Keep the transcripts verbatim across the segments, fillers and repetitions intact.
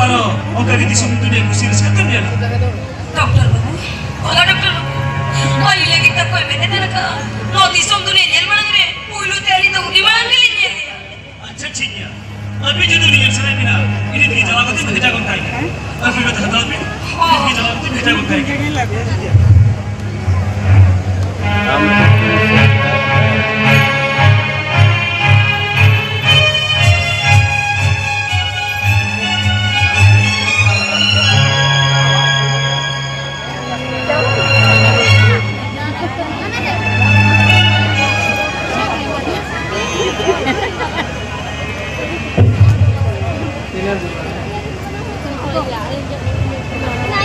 ᱟᱨᱚ ᱚᱱᱠᱟ ᱜᱮ ᱫᱤᱥᱚᱢ ᱫᱩᱱᱤᱭᱟᱹ ᱠᱩᱥᱤ ᱨᱟᱹᱥᱠᱟᱹ ᱛᱮᱢ ᱧᱮᱞᱟ᱾ ᱰᱚᱠᱴᱚᱨ ᱵᱟᱹᱵᱩ, ᱦᱚᱞᱟ ᱰᱚᱠᱴᱚᱨ ᱵᱟᱹᱵᱩ, ᱟᱹᱞᱤᱧ ᱞᱟᱹᱜᱤᱫ ᱛᱟᱠᱚᱭ ᱢᱮᱱᱮᱫ ᱠᱟᱱᱟ, ᱱᱚᱣᱟ ᱫᱤᱥᱚᱢ ᱫᱩᱱᱤᱭᱟᱹ ᱧᱮᱞ ᱢᱟᱲᱟᱝ ᱨᱮ ᱯᱩᱭᱞᱩ ᱛᱮ ᱟᱹᱞᱤᱧ ᱫᱚ ᱩᱱᱤ ᱢᱟᱲᱟᱝ ᱜᱮᱞᱤᱧ ᱧᱮᱞᱮᱭᱟ᱾ ᱟᱪᱪᱷᱟ, ᱴᱷᱤᱠ ᱜᱮᱭᱟ᱾ ᱟᱹᱵᱤᱱ ᱡᱩᱫᱤ ᱩᱱᱤ ᱧᱮᱞ ᱥᱟᱱᱟᱭᱮᱫ ᱵᱤᱱᱟ, ᱤᱧ ᱴᱷᱮᱱ ᱪᱟᱞᱟᱣ ᱠᱟᱛᱮ ᱵᱷᱮᱡᱟ ᱜᱚᱫ ᱠᱟᱭ ᱠᱟᱱᱟ᱾ ᱟᱨ ᱯᱩᱭᱞᱩ ᱛᱮ ᱦᱟᱛᱟᱣ ᱵᱤᱱ, ᱤᱧ ᱴᱷᱮᱱ ᱪᱟᱞᱟᱣ ᱠᱟᱛᱮ ᱵᱷᱮᱡᱟ ᱜᱚᱫ ᱠᱟᱭ ᱠᱟᱱᱟ᱾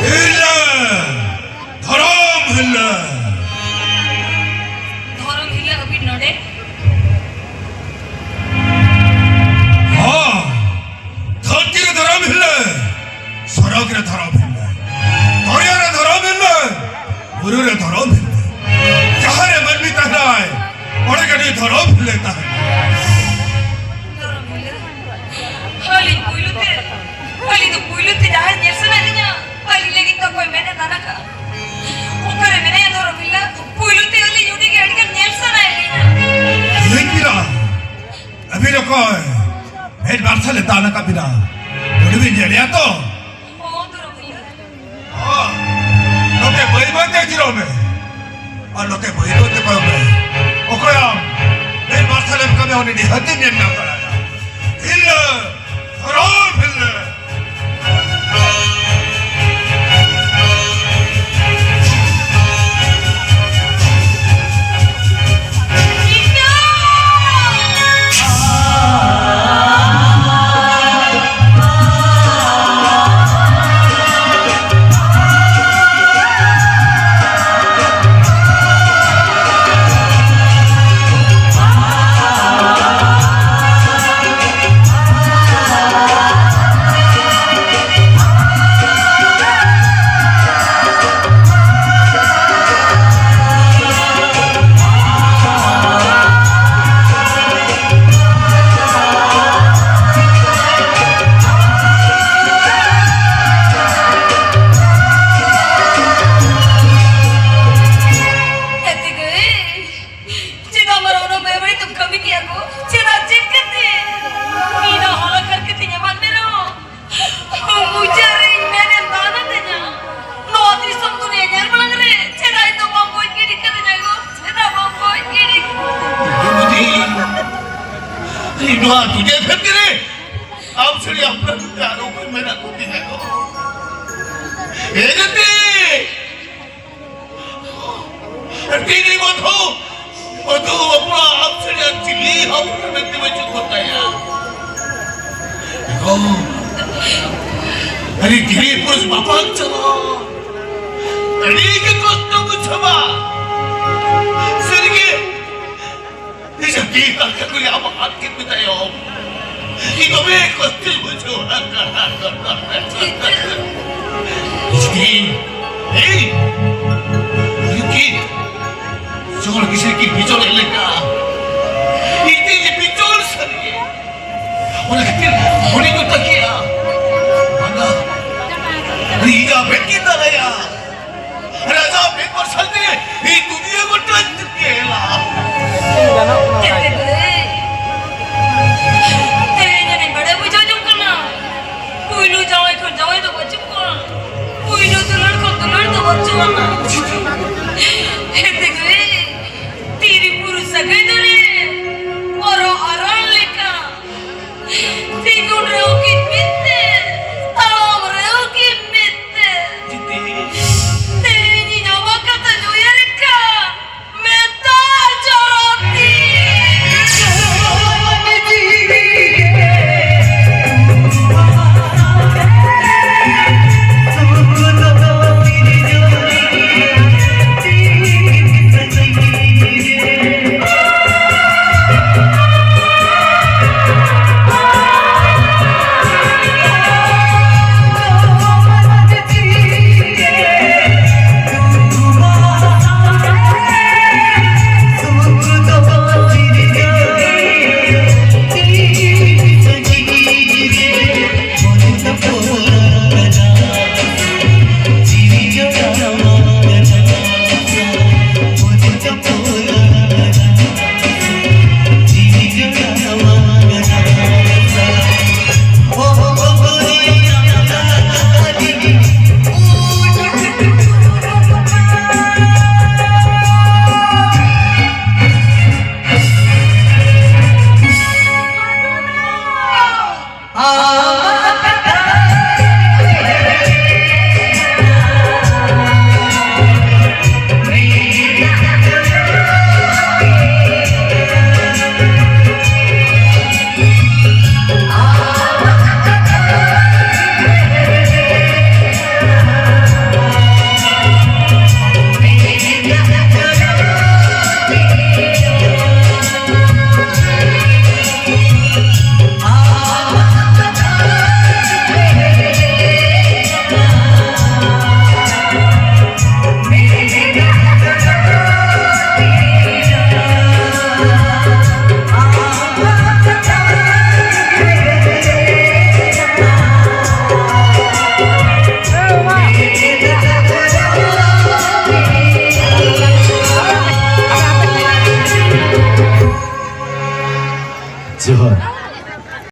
ᱦᱤᱨᱞᱟᱹ! ᱫᱷᱚᱨᱚᱢ ᱦᱤᱨᱞᱟᱹ! ᱫᱷᱚᱨᱚᱢ ᱦᱤᱨᱞᱟᱹ ᱟᱹᱵᱤᱱ ᱱᱚᱰᱮ? ᱦᱚᱸ, ᱫᱷᱟᱹᱨᱛᱤ ᱨᱮ ᱫᱷᱚᱨᱚᱢ ᱦᱤᱨᱞᱟᱹ, ᱥᱚᱨᱚᱜᱽ ᱨᱮ ᱫᱷᱚᱨᱚᱢ ᱦᱤᱨᱞᱟᱹ, ᱫᱚᱨᱭᱟ ᱨᱮ ᱫᱷᱚᱨᱚᱢ ᱦᱤᱨᱞᱟᱹ, ᱵᱩᱨᱩ ᱨᱮ ᱫᱷᱚᱨᱚᱢ ᱦᱤᱨᱞᱟᱹ, ᱡᱟᱦᱟᱸ ᱨᱮ ᱢᱟᱹᱱᱢᱤ ᱛᱟᱦᱮᱱᱟᱭ, ᱚᱸᱰᱮ ᱜᱮ ᱱᱩᱭ ᱫᱷᱚᱨᱚᱢ ᱦᱤᱨᱞᱟᱹ ᱛᱟᱦᱮᱱᱟᱭ᱾ ᱫᱷᱚᱨᱚᱢ ᱦᱤᱨᱞᱟᱹ, ᱟᱹᱞᱤᱧ ᱯᱩᱭᱞᱩ ᱛᱮ, ᱟᱹᱞᱤᱧ ᱫᱚ ᱯᱩᱭᱞᱩ ᱛᱮ ᱡᱟᱦᱟᱸᱭ ᱧᱮᱞ ᱥᱟᱱᱟᱭᱮᱫ ᱞᱤᱧᱟ, ᱟᱹᱞᱤᱧ ᱞᱟᱹᱜᱤᱫ ᱫᱚ ᱚᱠᱚᱭ ᱢᱮᱱᱮᱫ ᱛᱟᱦᱮᱱᱟ ᱠᱟ? ᱚᱠᱟᱨᱮ ᱢᱮᱱᱟᱭᱟ ᱫᱷᱚᱨᱚᱢ ᱦᱤᱨᱞᱟᱹ? ᱯᱩᱭᱞᱩ ᱛᱮ ᱟᱹᱞᱤᱧ ᱩᱱᱤ ᱜᱮ ᱟᱹᱰᱤ ᱜᱟᱱ ᱧᱮᱞ ᱥᱟᱱᱟᱭᱮᱫ ᱞᱤᱧᱟ᱾ ᱤᱧ ᱜᱤᱨᱟ, ᱟᱹᱵᱤᱱ ᱚᱠᱚᱭ? ᱢᱮᱫ ᱢᱟᱨᱥᱟᱞ ᱮ ᱛᱟᱦᱮᱱ ᱟᱠᱟᱫ ᱵᱤᱱᱟ, ᱩᱱᱤ ᱵᱤᱱ ᱧᱮᱞᱮᱭᱟ ᱛᱚ? ᱦᱚᱸ, ᱫᱷᱚᱨᱚᱢ ᱦᱤᱨᱞᱟᱹ᱾ ᱦᱚᱸ, ᱱᱚᱛᱮ ᱵᱟᱹᱭ ᱵᱟᱹᱭ ᱛᱮ ᱟᱹᱪᱩᱨᱚᱜ ᱢᱮ᱾ ᱟᱨ ᱱᱚᱛᱮ ᱵᱟᱹᱭ ᱵᱟᱹᱭ ᱛᱮ ᱠᱚᱭᱚᱜ ᱢᱮ᱾ ᱚᱠᱚᱭ ᱟᱢ? ᱢᱮᱫ ᱢᱟᱨᱥᱟᱞ ᱮᱢ ᱠᱟᱹᱢᱤᱭᱟ, ᱩᱱᱤ ᱱᱤᱦᱟᱹᱛ ᱮᱢ ᱧᱮᱞ ᱧᱟᱢ ᱫᱟᱲᱮᱭᱟᱭᱟ᱾ ᱦᱤᱨᱞᱟᱹ! ᱫᱷᱚᱨᱚᱢ ᱦᱤᱨᱞᱟᱹ! ᱟᱨ ᱚᱠᱚᱭ ᱢᱮᱱᱟᱜ ᱠᱚ ᱛᱤᱧᱟ ᱜᱚ? ᱮ ᱡᱟᱹᱛᱤ! ᱛᱤᱨᱤ ᱢᱚᱫᱷᱩ, ᱢᱚᱫᱷᱩ ᱵᱟᱯᱞᱟ ᱟᱯ ᱥᱮᱬᱟ ᱪᱤᱞᱤ ᱦᱚᱯᱚᱱ ᱢᱮᱱᱛᱮ ᱵᱟᱹᱪᱩᱜ ᱠᱚ ᱛᱟᱭᱟ᱾ ᱜᱚ, ᱟᱹᱰᱤ ᱜᱤᱨᱤ ᱯᱩᱨᱩᱥ ᱵᱟᱯᱞᱟ ᱪᱟᱞᱟᱣ᱾ ᱟᱹᱰᱤ ᱜᱮ ᱠᱚᱥᱴᱚ ᱵᱩᱡᱷᱟᱹᱣᱟ᱾ ᱥᱟᱹᱨᱤᱜᱮ, ᱱᱤᱡᱮ ᱛᱤ ᱛᱟᱞᱠᱷᱟ ᱠᱚ ᱧᱟᱢ ᱟᱫ ᱠᱮᱫ ᱢᱮ ᱛᱟᱭᱚᱢ, ᱤᱧ ᱫᱚᱢᱮ ᱠᱚᱥᱴᱚᱧ ᱵᱩᱡᱷᱟᱹᱣᱟ᱾ ᱪᱤᱛᱟᱹ᱾ ᱪᱤᱛᱟᱹ᱾ ᱮᱭ, ᱨᱩᱠᱤ, ᱡᱚᱲ ᱠᱤᱥᱮ ᱠᱤ ᱵᱤᱪᱚᱞ ᱮᱞᱮᱠᱟ᱾ ᱤᱧ ᱛᱮ ᱡᱮ ᱵᱤᱪᱚᱞ ᱥᱟᱹᱨᱤ᱾ ᱚᱱᱟ ᱠᱷᱟᱹᱛᱤᱨ ᱩᱱᱤ ᱠᱚ ᱛᱟᱹᱠᱤᱭᱟ᱾ ᱵᱟᱝᱟ, ᱨᱤᱡᱟ ᱵᱮᱴᱤ ᱫᱟᱞᱟᱭᱟ᱾ ᱨᱟᱡᱟ ᱵᱮᱜᱚᱨ ᱥᱟᱞᱛᱮ ᱤᱧ ᱫᱩᱱᱤᱭᱟᱹ ᱜᱚᱴᱟᱧ ᱧᱮᱞᱟ᱾ ᱛᱮ, ᱛᱮ, ᱛᱮ, ᱛᱮᱦᱮᱧ ᱟᱹᱱᱤᱡ ᱵᱟᱲᱟᱭ ᱵᱩᱡᱷᱟᱹᱣ ᱡᱚᱝ ᱠᱟᱱᱟ᱾ ᱯᱩᱭᱞᱩ ᱡᱟᱶᱟᱭ ᱠᱷᱚᱱ ᱡᱟᱶᱟᱭ ᱫᱚ ᱵᱟᱹᱪᱩᱜ ᱠᱚᱣᱟ᱾ ᱯᱩᱭᱞᱩ ᱫᱩᱞᱟᱹᱲ ᱠᱷᱚᱱ ᱫᱩᱞᱟᱹᱲ ᱫᱚ ᱵᱟᱹᱪᱩᱜ ᱟᱱᱟ᱾